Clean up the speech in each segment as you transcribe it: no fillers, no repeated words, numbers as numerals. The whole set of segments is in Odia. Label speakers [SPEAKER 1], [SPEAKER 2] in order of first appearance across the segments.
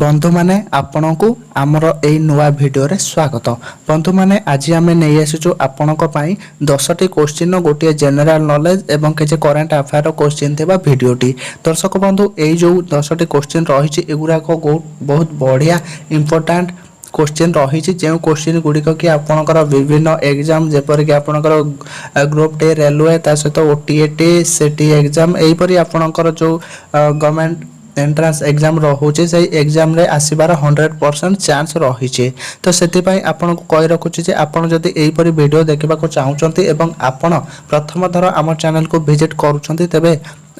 [SPEAKER 1] ବନ୍ଧୁମାନେ, ଆପଣଙ୍କୁ ଆମର ଏଇ ନୂଆ ଭିଡ଼ିଓରେ ସ୍ୱାଗତ। ବନ୍ଧୁମାନେ, ଆଜି ଆମେ ନେଇ ଆସିଛୁ ଆପଣଙ୍କ ପାଇଁ 10ଟି କୋଶ୍ଚିନ୍ର ଗୋଟିଏ ଜେନେରାଲ ନଲେଜ ଏବଂ କିଛି କରେଣ୍ଟ ଆଫେୟାର କୋଶ୍ଚିନ୍ ଥିବା ଭିଡ଼ିଓଟି। ଦର୍ଶକ ବନ୍ଧୁ, ଏଇ ଯେଉଁ 10ଟି କୋଶ୍ଚିନ୍ ରହିଛି, ଏଗୁଡ଼ାକ ବହୁତ ବଢ଼ିଆ ଇମ୍ପୋର୍ଟାଣ୍ଟ କୋଶ୍ଚିନ୍ ରହିଛି, ଯେଉଁ କୋଶ୍ଚିନ୍ ଗୁଡ଼ିକ କି ଆପଣଙ୍କର ବିଭିନ୍ନ ଏକ୍ଜାମ୍, ଯେପରିକି ଆପଣଙ୍କର ଗ୍ରୁପ୍ ଡି, ରେଲୱେ, ତା ସହିତ ଓଟିଇଟି, ସିଟି ଏକ୍ଜାମ୍, ଏହିପରି ଆପଣଙ୍କର ଯେଉଁ ଗଭର୍ଣ୍ଣମେଣ୍ଟ ଏଣ୍ଟ୍ରାନ୍ସ ଏକ୍ଜାମ୍ ରହୁଛି, ସେଇ ଏକ୍ଜାମ୍ରେ ଆସିବାର 100% ଚାନ୍ସ ରହିଛି। ତ ସେଥିପାଇଁ ଆପଣଙ୍କୁ କହି ରଖୁଛି ଯେ ଆପଣ ଯଦି ଏହିପରି ଭିଡ଼ିଓ ଦେଖିବାକୁ ଚାହୁଁଛନ୍ତି ଏବଂ ଆପଣ ପ୍ରଥମ ଥର ଆମ ଚ୍ୟାନେଲକୁ ଭିଜିଟ୍ କରୁଛନ୍ତି, ତେବେ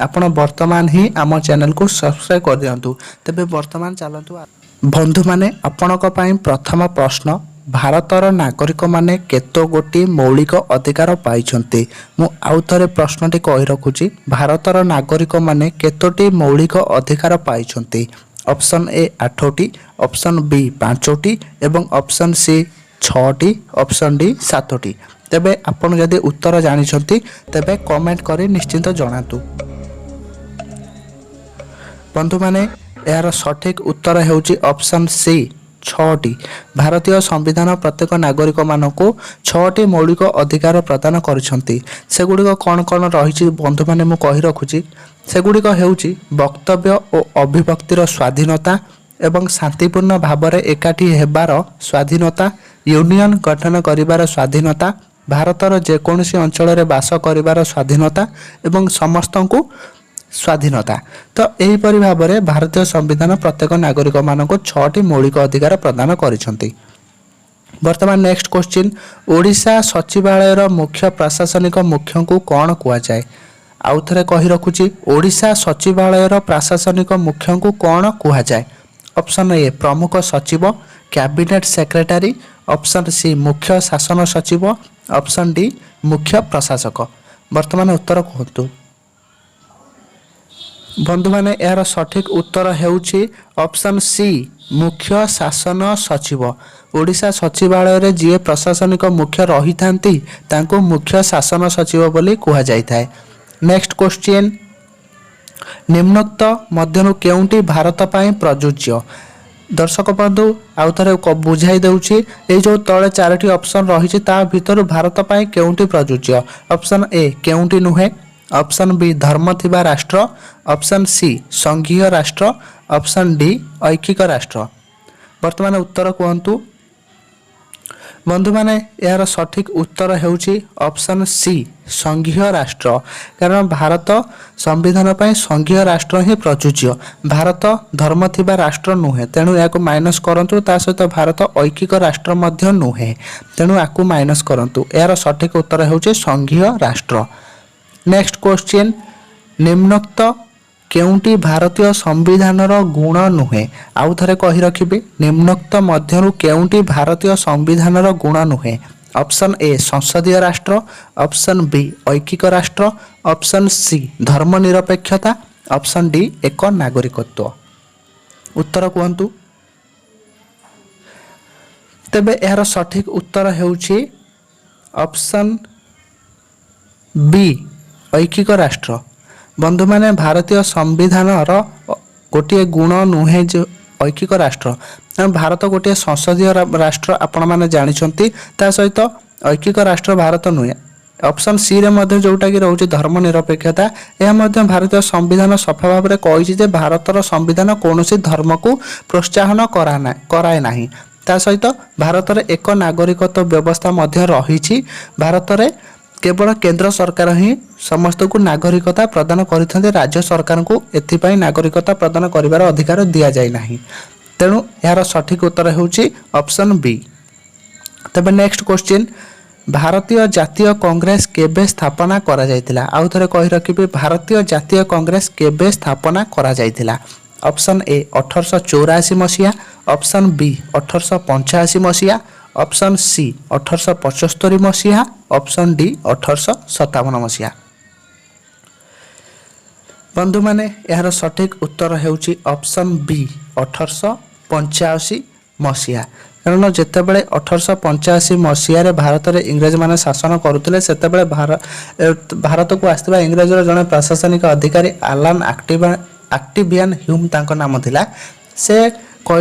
[SPEAKER 1] ଆପଣ ବର୍ତ୍ତମାନ ହିଁ ଆମ ଚ୍ୟାନେଲକୁ ସବସ୍କ୍ରାଇବ୍ କରିଦିଅନ୍ତୁ। ତେବେ ବର୍ତ୍ତମାନ ଚାଲନ୍ତୁ ବନ୍ଧୁମାନେ, ଆପଣଙ୍କ ପାଇଁ ପ୍ରଥମ ପ୍ରଶ୍ନ: ଭାରତର ନାଗରିକମାନେ କେତେ ଗୋଟି ମୌଳିକ ଅଧିକାର ପାଇଛନ୍ତି? ମୁଁ ଆଉ ଥରେ ପ୍ରଶ୍ନଟି କହି ରଖୁଛି: ଭାରତର ନାଗରିକମାନେ କେତୋଟି ମୌଳିକ ଅଧିକାର ପାଇଛନ୍ତି? ଅପସନ୍ ଏ ଆଠଟି, ଅପସନ୍ ବି ପାଞ୍ଚଟି ଏବଂ ଅପସନ୍ ସି ଛଅଟି, ଅପସନ୍ ଡି ସାତଟି। ତେବେ ଆପଣ ଯଦି ଉତ୍ତର ଜାଣିଛନ୍ତି, ତେବେ କମେଣ୍ଟ କରି ନିଶ୍ଚିନ୍ତ ଜଣାନ୍ତୁ। ବନ୍ଧୁମାନେ, ଏହାର ସଠିକ୍ ଉତ୍ତର ହେଉଛି ଅପସନ୍ ସି ଛଅଟି। ଭାରତୀୟ ସମ୍ବିଧାନ ପ୍ରତ୍ୟେକ ନାଗରିକମାନଙ୍କୁ ଛଅଟି ମୌଳିକ ଅଧିକାର ପ୍ରଦାନ କରିଛନ୍ତି। ସେଗୁଡ଼ିକ କ'ଣ କ'ଣ ରହିଛି, ବନ୍ଧୁମାନେ, ମୁଁ କହି ରଖୁଛି। ସେଗୁଡ଼ିକ ହେଉଛି ବକ୍ତବ୍ୟ ଓ ଅଭିବ୍ୟକ୍ତିର ସ୍ୱାଧୀନତା ଏବଂ ଶାନ୍ତିପୂର୍ଣ୍ଣ ଭାବରେ ଏକାଠି ହେବାର ସ୍ୱାଧୀନତା, ୟୁନିୟନ ଗଠନ କରିବାର ସ୍ୱାଧୀନତା, ଭାରତର ଯେକୌଣସି ଅଞ୍ଚଳରେ ବାସ କରିବାର ସ୍ୱାଧୀନତା ଏବଂ ସମସ୍ତଙ୍କୁ ସ୍ୱାଧୀନତା। ତ ଏହିପରି ଭାବରେ ଭାରତୀୟ ସମ୍ବିଧାନ ପ୍ରତ୍ୟେକ ନାଗରିକମାନଙ୍କୁ ଛଅଟି ମୌଳିକ ଅଧିକାର ପ୍ରଦାନ କରିଛନ୍ତି। ବର୍ତ୍ତମାନ ନେକ୍ସଟ କ୍ୱେଶ୍ଚିନ୍: ଓଡ଼ିଶା ସଚିବାଳୟର ମୁଖ୍ୟ ପ୍ରଶାସନିକ ମୁଖ୍ୟଙ୍କୁ କ'ଣ କୁହାଯାଏ? ଆଉ ଥରେ କହି ରଖୁଛି, ଓଡ଼ିଶା ସଚିବାଳୟର ପ୍ରଶାସନିକ ମୁଖ୍ୟଙ୍କୁ କ'ଣ କୁହାଯାଏ? ଅପସନ୍ ଏ ପ୍ରମୁଖ ସଚିବ, କ୍ୟାବିନେଟ୍ ସେକ୍ରେଟାରୀ, ଅପସନ୍ ସି ମୁଖ୍ୟ ଶାସନ ସଚିବ, ଅପସନ୍ ଡି ମୁଖ୍ୟ ପ୍ରଶାସକ। ବର୍ତ୍ତମାନ ଉତ୍ତର କୁହନ୍ତୁ। ବନ୍ଧୁମାନେ, ଏହାର ସଠିକ୍ ଉତ୍ତର ହେଉଛି ଅପସନ୍ ସି ମୁଖ୍ୟ ଶାସନ ସଚିବ। ଓଡ଼ିଶା ସଚିବାଳୟରେ ଯିଏ ପ୍ରଶାସନିକ ମୁଖ୍ୟ ରହିଥାନ୍ତି, ତାଙ୍କୁ ମୁଖ୍ୟ ଶାସନ ସଚିବ ବୋଲି କୁହାଯାଇଥାଏ। ନେକ୍ସଟ କ୍ୱେଶ୍ଚିନ୍: ନିମ୍ନୋକ୍ତ ମଧ୍ୟରୁ କେଉଁଟି ଭାରତ ପାଇଁ ପ୍ରଯୁଜ୍ୟ? ଦର୍ଶକ ବନ୍ଧୁ, ଆଉ ଥରେ ବୁଝାଇ ଦେଉଛି। ଏଇ ଯେଉଁ ତଳେ ଚାରୋଟି ଅପସନ୍ ରହିଛି, ତା ଭିତରୁ ଭାରତ ପାଇଁ କେଉଁଟି ପ୍ରଯୁଜ୍ୟ? ଅପସନ୍ ଏ କେଉଁଟି ନୁହେଁ, ଅପସନ୍ ବି ଧର୍ମ ଥିବା ରାଷ୍ଟ୍ର, ଅପସନ୍ ସି ସଂଘୀୟ ରାଷ୍ଟ୍ର, ଅପସନ୍ ଡି ଐକିକ ରାଷ୍ଟ୍ର। ବର୍ତ୍ତମାନ ଉତ୍ତର କୁହନ୍ତୁ। ବନ୍ଧୁମାନେ, ଏହାର ସଠିକ୍ ଉତ୍ତର ହେଉଛି ଅପସନ୍ ସି ସଂଘୀୟ ରାଷ୍ଟ୍ର। କାରଣ ଭାରତ ସମ୍ବିଧାନ ପାଇଁ ସଂଘୀୟ ରାଷ୍ଟ୍ର ହିଁ ପ୍ରଯୁଜ୍ୟ। ଭାରତ ଧର୍ମ ଥିବା ରାଷ୍ଟ୍ର ନୁହେଁ, ତେଣୁ ଏହାକୁ ମାଇନସ୍ କରନ୍ତୁ। ତା ସହିତ ଭାରତ ଐକିକ ରାଷ୍ଟ୍ର ମଧ୍ୟ ନୁହେଁ, ତେଣୁ ଆକୁ ମାଇନସ୍ କରନ୍ତୁ। ଏହାର ସଠିକ୍ ଉତ୍ତର ହେଉଛି ସଂଘୀୟ ରାଷ୍ଟ୍ର। ନେକ୍ସଟ କ୍ୱେଶ୍ଚିନ୍: ନିମ୍ନୋକ୍ତ କେଉଁଟି ଭାରତୀୟ ସମ୍ବିଧାନର ଗୁଣ ନୁହେଁ? ଆଉ ଥରେ କହି ରଖିବି, ନିମ୍ନୋକ୍ତ ମଧ୍ୟରୁ କେଉଁଟି ଭାରତୀୟ ସମ୍ବିଧାନର ଗୁଣ ନୁହେଁ? ଅପସନ୍ ଏ ସଂସଦୀୟ ରାଷ୍ଟ୍ର, ଅପସନ୍ ବି ଐକିକ ରାଷ୍ଟ୍ର, ଅପସନ୍ ସି ଧର୍ମନିରପେକ୍ଷତା, ଅପସନ୍ ଡି ଏକ ନାଗରିକତ୍ୱ। ଉତ୍ତର କୁହନ୍ତୁ। ତେବେ ଏହାର ସଠିକ୍ ଉତ୍ତର ହେଉଛି ଅପସନ୍ ବି ଐକିକ ରାଷ୍ଟ୍ର। ବନ୍ଧୁମାନେ, ଭାରତୀୟ ସମ୍ବିଧାନର ଗୋଟିଏ ଗୁଣ ନୁହେଁ ଯେ ଐକିକ ରାଷ୍ଟ୍ର। କାରଣ ଭାରତ ଗୋଟିଏ ସଂସଦୀୟ ରାଷ୍ଟ୍ର, ଆପଣମାନେ ଜାଣିଛନ୍ତି। ତା ସହିତ ଐକିକ ରାଷ୍ଟ୍ର ଭାରତ ନୁହେଁ। ଅପସନ୍ ସିରେ ମଧ୍ୟ ଯେଉଁଟାକି ରହୁଛି ଧର୍ମ ନିରପେକ୍ଷତା, ଏହା ମଧ୍ୟ ଭାରତୀୟ ସମ୍ବିଧାନ ସଫା ଭାବରେ କହିଛି ଯେ ଭାରତର ସମ୍ବିଧାନ କୌଣସି ଧର୍ମକୁ ପ୍ରୋତ୍ସାହନ କରାଏ ନାହିଁ। ତା ସହିତ ଭାରତରେ ଏକ ନାଗରିକତ୍ୱ ବ୍ୟବସ୍ଥା ମଧ୍ୟ ରହିଛି। ଭାରତରେ କେବଳ କେନ୍ଦ୍ର ସରକାର ହିଁ ସମସ୍ତଙ୍କୁ ନାଗରିକତା ପ୍ରଦାନ କରିଥାନ୍ତି। ରାଜ୍ୟ ସରକାରଙ୍କୁ ଏଥିପାଇଁ ନାଗରିକତା ପ୍ରଦାନ କରିବାର ଅଧିକାର ଦିଆଯାଇ ନାହିଁ। ତେଣୁ ଏହାର ସଠିକ୍ ଉତ୍ତର ହେଉଛି ଅପସନ୍ ବି। ତେବେ ନେକ୍ସଟ କ୍ୱେଶ୍ଚିନ୍: ଭାରତୀୟ ଜାତୀୟ କଂଗ୍ରେସ କେବେ ସ୍ଥାପନା କରାଯାଇଥିଲା? ଆଉ ଥରେ କହି ରଖିବି, ଭାରତୀୟ ଜାତୀୟ କଂଗ୍ରେସ କେବେ ସ୍ଥାପନା କରାଯାଇଥିଲା? ଅପସନ୍ ଏ 1884 ମସିହା, ଅପସନ୍ ବି 1885 ମସିହା, ଅପସନ୍ ସି 1875 ମସିହା, ଅପସନ୍ ଡି 1857 ମସିହା। ବନ୍ଧୁମାନେ, ଏହାର ସଠିକ୍ ଉତ୍ତର ହେଉଛି ଅପସନ୍ ବି 1885 ମସିହା। କାରଣ ଯେତେବେଳେ 1885 ମସିହାରେ ଭାରତରେ ଇଂରେଜମାନେ ଶାସନ କରୁଥିଲେ, ସେତେବେଳେ ଭାରତକୁ ଆସିଥିବା ଇଂରେଜର ଜଣେ ପ୍ରଶାସନିକ ଅଧିକାରୀ ଆଲାନ୍ ଆକ୍ଟିଭିଆନ୍ ହ୍ୟୁମ୍ ତାଙ୍କ ନାମ ଥିଲା, ସେ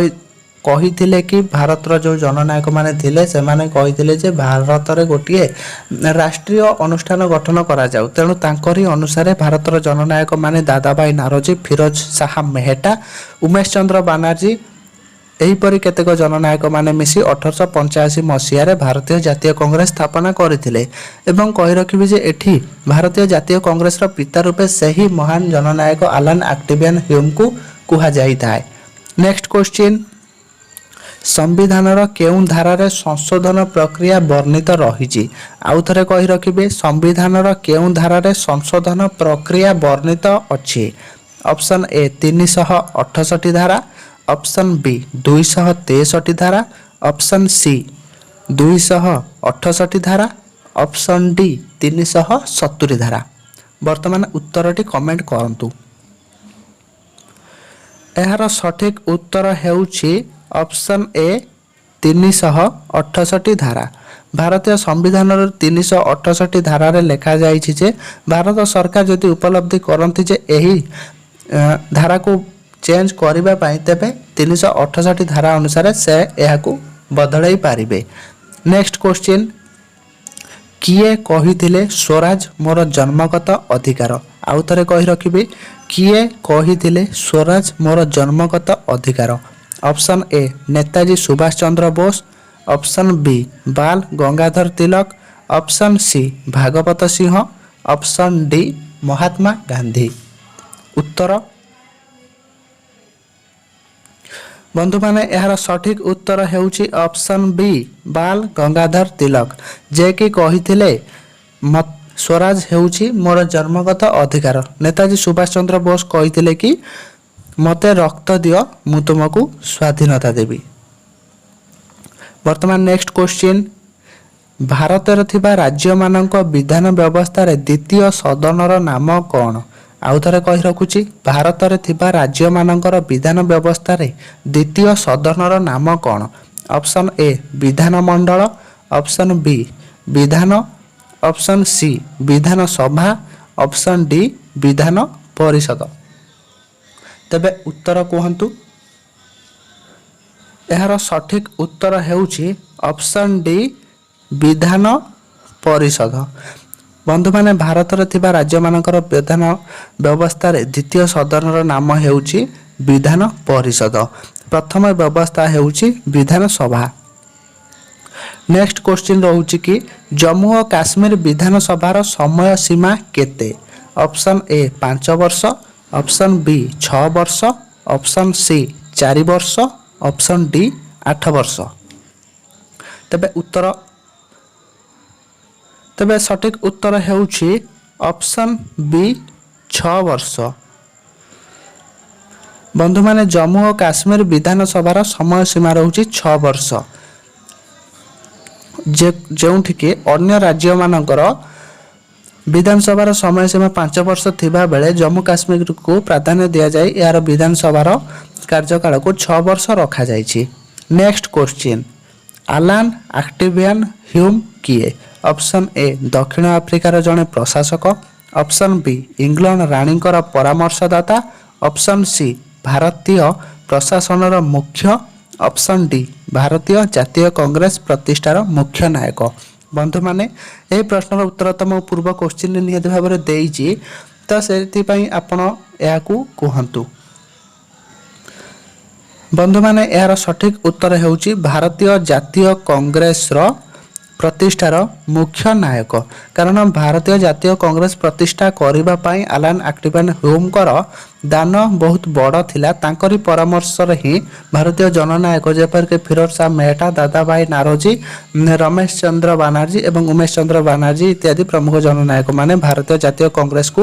[SPEAKER 1] କହିଥିଲେ କି ଭାରତର ଯେଉଁ ଜନନାୟକମାନେ ଥିଲେ, ସେମାନେ କହିଥିଲେ ଯେ ଭାରତରେ ଗୋଟିଏ ରାଷ୍ଟ୍ରୀୟ ଅନୁଷ୍ଠାନ ଗଠନ କରାଯାଉ। ତେଣୁ ତାଙ୍କରି ଅନୁସାରେ ଭାରତର ଜନନାୟକମାନେ ଦାଦାଭାଇ ନାରୋଜୀ, ଫିରୋଜ ଶାହା ମେହେଟା, ଉମେଶ ଚନ୍ଦ୍ର ବାନାର୍ଜୀ, ଏହିପରି କେତେକ ଜନନାୟକମାନେ ମିଶି 1885 ମସିହାରେ ଭାରତୀୟ ଜାତୀୟ କଂଗ୍ରେସ ସ୍ଥାପନା କରିଥିଲେ। ଏବଂ କହି ରଖିବି ଯେ ଏଠି ଭାରତୀୟ ଜାତୀୟ କଂଗ୍ରେସର ପିତା ରୂପେ ସେହି ମହାନ ଜନନାୟକ ଆଲାନ୍ ଆକ୍ଟିଭିଆନ୍ ହ୍ୟୁମ୍କୁ କୁହାଯାଇଥାଏ। ନେକ୍ସଟ କ୍ୱେଶ୍ଚିନ୍, ସମ୍ବିଧାନର କେଉଁ ଧାରାରେ ସଂଶୋଧନ ପ୍ରକ୍ରିୟା ବର୍ଣ୍ଣିତ ରହିଛି? ଆଉ ଥରେ କହି ରଖିବେ, ସମ୍ବିଧାନର କେଉଁ ଧାରାରେ ସଂଶୋଧନ ପ୍ରକ୍ରିୟା ବର୍ଣ୍ଣିତ ଅଛି? ଅପସନ୍ ଏ 368 ଧାରା, ଅପସନ୍ ବି 263 ଧାରା, ଅପସନ୍ ସି 268 ଧାରା, ଅପସନ୍ ଡି 370 ଧାରା। ବର୍ତ୍ତମାନ ଉତ୍ତରଟି କମେଣ୍ଟ କରନ୍ତୁ। ଏହାର ସଠିକ ଉତ୍ତର ହେଉଛି ଅପସନ୍ ଏ 368 ଧାରା। ଭାରତୀୟ ସମ୍ବିଧାନର 368 ଧାରାରେ ଲେଖାଯାଇଛି ଯେ ଭାରତ ସରକାର ଯଦି ଉପଲବ୍ଧି କରନ୍ତି ଯେ ଏହି ଧାରାକୁ ଚେଞ୍ଜ କରିବା ପାଇଁ, ତେବେ 368 ଧାରା ଅନୁସାରେ ସେ ଏହାକୁ ବଦଳାଇ ପାରିବେ। ନେକ୍ସଟ କ୍ୱେଶ୍ଚିନ୍, କିଏ କହିଥିଲେ ସ୍ୱରାଜ ମୋର ଜନ୍ମଗତ ଅଧିକାର? ଆଉ ଥରେ କହି ରଖିବି, କିଏ କହିଥିଲେ ସ୍ୱରାଜ ମୋର ଜନ୍ମଗତ ଅଧିକାର? Option A Netaji Subhash Chandra Bose, option B Bal Gangadhar Tilak, option C Bhagat Singh, option D Mahatma Gandhi. ଉତ୍ତର ବନ୍ଧୁମାନେ, ଏହାର ସଠିକ ଉତ୍ତର ହେଉଛି ଅପସନ୍ ବି ବାଲ ଗଙ୍ଗାଧର ତିଲକ, ଯିଏକି କହିଥିଲେ ସ୍ୱରାଜ ହେଉଛି ମୋର ଜନ୍ମଗତ ଅଧିକାର। ନେତାଜୀ ସୁଭାଷ ଚନ୍ଦ୍ର ବୋଷ କହିଥିଲେ କି ମୋତେ ରକ୍ତ ଦିଅ, ମୁଁ ତୁମକୁ ସ୍ୱାଧୀନତା ଦେବି। ବର୍ତ୍ତମାନ ନେକ୍ସଟ କ୍ୱେଶ୍ଚିନ୍, ଭାରତରେ ଥିବା ରାଜ୍ୟମାନଙ୍କ ବିଧାନ ବ୍ୟବସ୍ଥାରେ ଦ୍ୱିତୀୟ ସଦନର ନାମ କ'ଣ? ଆଉ ଥରେ କହି ରଖୁଛି, ଭାରତରେ ଥିବା ରାଜ୍ୟମାନଙ୍କର ବିଧାନ ବ୍ୟବସ୍ଥାରେ ଦ୍ୱିତୀୟ ସଦନର ନାମ କ'ଣ? ଅପସନ୍ ଏ ବିଧାନମଣ୍ଡଳ, ଅପସନ୍ ବି ବିଧାନ, ଅପସନ୍ ସି ବିଧାନସଭା, ଅପସନ୍ ଡି ବିଧାନ ପରିଷଦ। ତେବେ ଉତ୍ତର କୁହନ୍ତୁ। ଏହାର ସଠିକ ଉତ୍ତର ହେଉଛି ଅପସନ୍ ଡି ବିଧାନ ପରିଷଦ। ବନ୍ଧୁମାନେ, ଭାରତରେ ଥିବା ରାଜ୍ୟମାନଙ୍କର ବିଧାନ ବ୍ୟବସ୍ଥାରେ ଦ୍ୱିତୀୟ ସଦନର ନାମ ହେଉଛି ବିଧାନ ପରିଷଦ। ପ୍ରଥମ ବ୍ୟବସ୍ଥା ହେଉଛି ବିଧାନସଭା। ନେକ୍ସଟ କ୍ୱେଶ୍ଚିନ୍ ରହୁଛି କି ଜମ୍ମୁ ଓ କାଶ୍ମୀର ବିଧାନସଭାର ସମୟ ସୀମା କେତେ? ଅପସନ୍ ଏ 5 ବର୍ଷ, ଅପସନ୍ ବି 6 ବର୍ଷ, ଅପସନ୍ ସି 4 ବର୍ଷ, ଅପସନ୍ ଡି 8 ବର୍ଷ। ତେବେ ଉତ୍ତର, ତେବେ ସଠିକ ଉତ୍ତର ହେଉଛି ଅପସନ୍ ବି 6 ବର୍ଷ। ବନ୍ଧୁମାନେ, ଜମ୍ମୁ ଓ କାଶ୍ମୀର ବିଧାନସଭାର ସମୟ ସୀମା ରହୁଛି 6 ବର୍ଷ, ଯେ ଯେଉଁଠିକି ଅନ୍ୟ ରାଜ୍ୟମାନଙ୍କର ବିଧାନସଭାର ସମୟ ସୀମା 5 ବର୍ଷ ଥିବାବେଳେ ଜମ୍ମୁ କାଶ୍ମୀରକୁ ପ୍ରାଧାନ୍ୟ ଦିଆଯାଇ ଏହାର ବିଧାନସଭାର କାର୍ଯ୍ୟକାଳକୁ 6 ବର୍ଷ ରଖାଯାଇଛି। ନେକ୍ସଟ କ୍ୱେଶ୍ଚିନ୍, ଆଲାନ୍ ଆକ୍ଟିଭିଆନ୍ ହ୍ୟୁମ୍ କିଏ? ଅପସନ୍ ଏ ଦକ୍ଷିଣ ଆଫ୍ରିକାର ଜଣେ ପ୍ରଶାସକ, ଅପସନ୍ ବି ଇଂଲଣ୍ଡ ରାଣୀଙ୍କର ପରାମର୍ଶଦାତା, ଅପସନ୍ ସି ଭାରତୀୟ ପ୍ରଶାସନର ମୁଖ୍ୟ, ଅପସନ୍ ଡି ଭାରତୀୟ ଜାତୀୟ କଂଗ୍ରେସ ପ୍ରତିଷ୍ଠାର ମୁଖ୍ୟ ନାୟକ। ବନ୍ଧୁମାନେ, ଏହି ପ୍ରଶ୍ନର ଉତ୍ତର ତ ମୁଁ ପୂର୍ବ କୋଶ୍ଚିନ୍ରେ ନିହାତି ଭାବରେ ଦେଇଛି, ତ ସେଥିପାଇଁ ଆପଣ ଏହାକୁ କୁହନ୍ତୁ। ବନ୍ଧୁମାନେ, ଏହାର ସଠିକ ଉତ୍ତର ହେଉଛି ଭାରତୀୟ ଜାତୀୟ କଂଗ୍ରେସର ପ୍ରତିଷ୍ଠାର ମୁଖ୍ୟ ନାୟକ। କାରଣ ଭାରତୀୟ ଜାତୀୟ କଂଗ୍ରେସ ପ୍ରତିଷ୍ଠା କରିବା ପାଇଁ ଆଲାନ୍ ଆକ୍ଟିଭାନ୍ ହ୍ୟୁମ୍ଙ୍କର ଦାନ ବହୁତ ବଡ଼ ଥିଲା। ତାଙ୍କରି ପରାମର୍ଶରେ ହିଁ ଭାରତୀୟ ଜନନାୟକ ଯେପରିକି ଫିରୋଜ ଶାହ ମେହଟା, ଦାଦାଭାଇ ନାରୋଜୀ, ରମେଶ ଚନ୍ଦ୍ର ବାନାର୍ଜୀ ଏବଂ ଉମେଶ ଚନ୍ଦ୍ର ବାନାର୍ଜୀ ଇତ୍ୟାଦି ପ୍ରମୁଖ ଜନନାୟକମାନେ ଭାରତୀୟ ଜାତୀୟ କଂଗ୍ରେସକୁ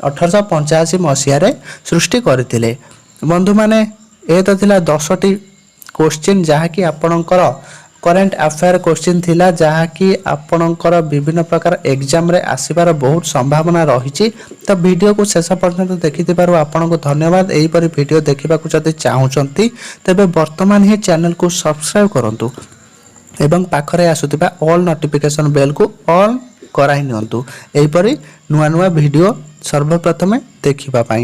[SPEAKER 1] 1885 ମସିହାରେ ସୃଷ୍ଟି କରିଥିଲେ। ବନ୍ଧୁମାନେ, ଏ ତ ଥିଲା 10ଟି କୋଶ୍ଚିନ୍, ଯାହାକି ଆପଣଙ୍କର କରେଣ୍ଟ ଆଫେୟାର କୋଶ୍ଚିନ୍ ଥିଲା, ଯାହାକି ଆପଣଙ୍କର ବିଭିନ୍ନ ପ୍ରକାର ଏକ୍ଜାମରେ ଆସିବାର ବହୁତ ସମ୍ଭାବନା ରହିଛି। ତ ଭିଡ଼ିଓକୁ ଶେଷ ପର୍ଯ୍ୟନ୍ତ ଦେଖିଥିବାରୁ ଆପଣଙ୍କୁ ଧନ୍ୟବାଦ। ଏହିପରି ଭିଡ଼ିଓ ଦେଖିବାକୁ ଯଦି ଚାହୁଁଛନ୍ତି, ତେବେ ବର୍ତ୍ତମାନ ହିଁ ଚ୍ୟାନେଲକୁ ସବସ୍କ୍ରାଇବ୍ କରନ୍ତୁ ଏବଂ ପାଖରେ ଆସୁଥିବା ଅଲ୍ ନୋଟିଫିକେସନ୍ ବେଲ୍କୁ ଅନ୍ କରାଇ ନିଅନ୍ତୁ, ଏହିପରି ନୂଆ ନୂଆ ଭିଡ଼ିଓ ସର୍ବପ୍ରଥମେ ଦେଖିବା ପାଇଁ।